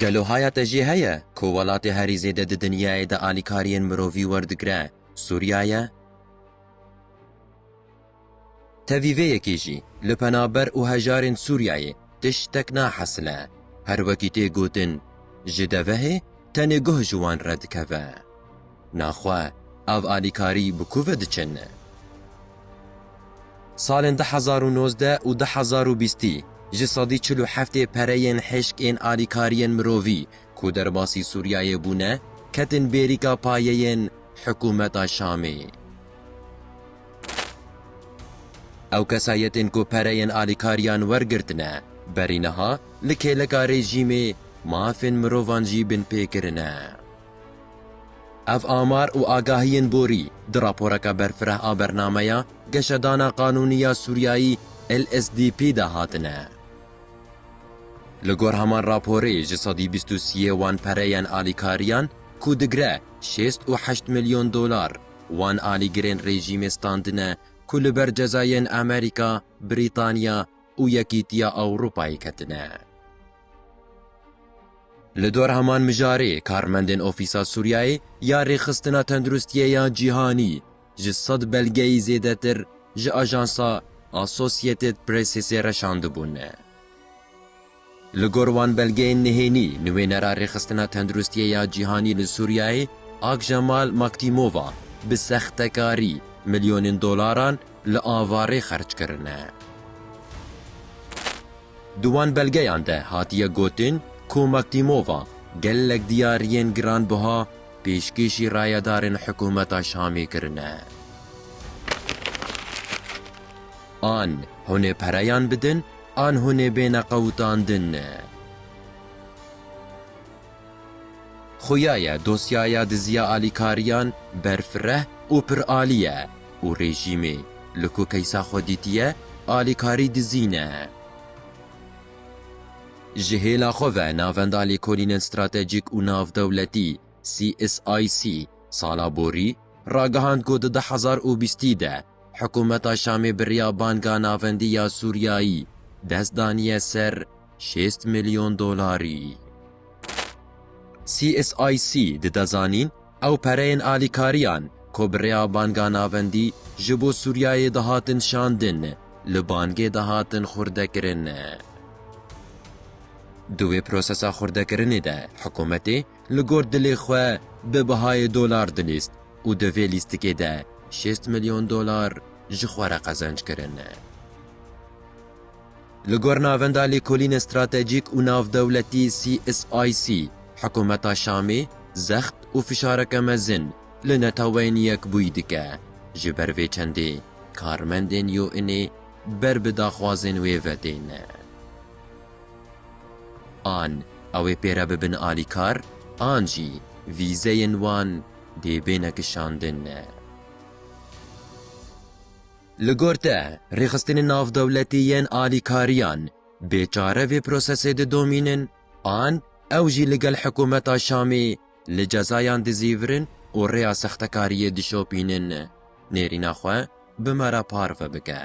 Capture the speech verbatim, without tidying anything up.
Gelo haya te jê heye ku welatê herî zêde di dinyayê de alîkariyên mirovî werdigre Sûriya ye? Tevî vê yekê jî li penaber û hejarên Sûriyayê tiştek nahesile. Her wekî tê gotin, ji devehê tenê guh ji wan re dikeve. Naxwe ev alîkarî bi ku ve diçin? Salên du hezar û nozdeh û du hezar û bîstî ji sedî çil û heftê pereyên hişk ên alîkariyên mirovî ku derbasî Sûriyayê bûne, ketin bêrîka payeyên hikûmeta Şamê. Ew kesayetên ku pereyên alîkariyan wergirtine, berî niha li kêleka rejîmê mafên mirovan jî binpê kirine. Ev amar û agahiyên borî di raporeke berfireh a bernameya geşedana qanûnî ya Sûriyayî L S D P de hatine. Li gor heman raporê ji sedî bîst û siyê wan pereyên alîkariyan ku digre şêst û heşt milyon dolar wan alîgirên rejîmê standine ku li ber cezayên Amerîka, Brîtanya û Yekîtiya Ewropayê ketine. Li dor heman mijarê, karmendên Ofîsa Sûriyayê ya Rêxistina Tenduristiyê ya Cîhanî ji sed belgeyî zêdetir ji ajansa Associated Pressê re şandibûn. Li gor wan belgeyên nihênî, nivênera Rêxistina Tenduristiyê ya Cîhanî li Sûriyeyê, Akjemal Maktîmova, bi sextekarî milyonên dolaran li avarê xerc kirine. Di wan belgeyan de hatiye gotin ku Maktîmova gelek diyariyên giranbiha pêşkêşî rayedarên hikûmeta Şamê kirine. An hûn ê pereyan bidin, an hûn ê bêne qewitandin. Xuya ye dosyaya diziya alîkariyan berfireh û piralî ye û rejîmê li ku keysa xwe dîtiye, alîkarî dizî ne. Ji hêla xwe ve Navenda Lêkolînên Stratejîk û Navdewletî, C S I C, sala borî ragihand ku di du hezar û bîstî de hikûmeta Şamê bi riya Banka Navendî ya Sûriyayî dest daniye ser şêst milyon dolarî. C S I C dide zanîn, ew pereyên alîkariyan ku bi rêya Banka Navendî ji bo Sûriyeyê dihatin şandin, li bankê dihatin xurdekirin. Di wê prosesa xurdekirinê de hikûmetê li gor dilê xwe bi bihayê dolar dilîst û di vê lîstikê de şêst milyon dolar ji xwe re qezenc kirin. Li gor Navenda Lêkolînên Stratejîk û Navdewletî, C S I C, hikûmeta Şamê zext û fişareke mezin li Neteweyên Yekbûyî dike. Ji ber vê çendê karmendên U N'ê ber bi daxwazên wê ve têne. An ew ê pê re bibin alîkar, an jî vîzeyên wan dê bêne kişandin. Li gor te, rêxistinên navdewletî yên alîkariyan bêçare vê prosesê didomînin, an ew jî li gel hikûmeta Şamê li cezayan dizîvirin û rêya sextekariyê dişopînin? Nêrîna xwe bi me re parve bike.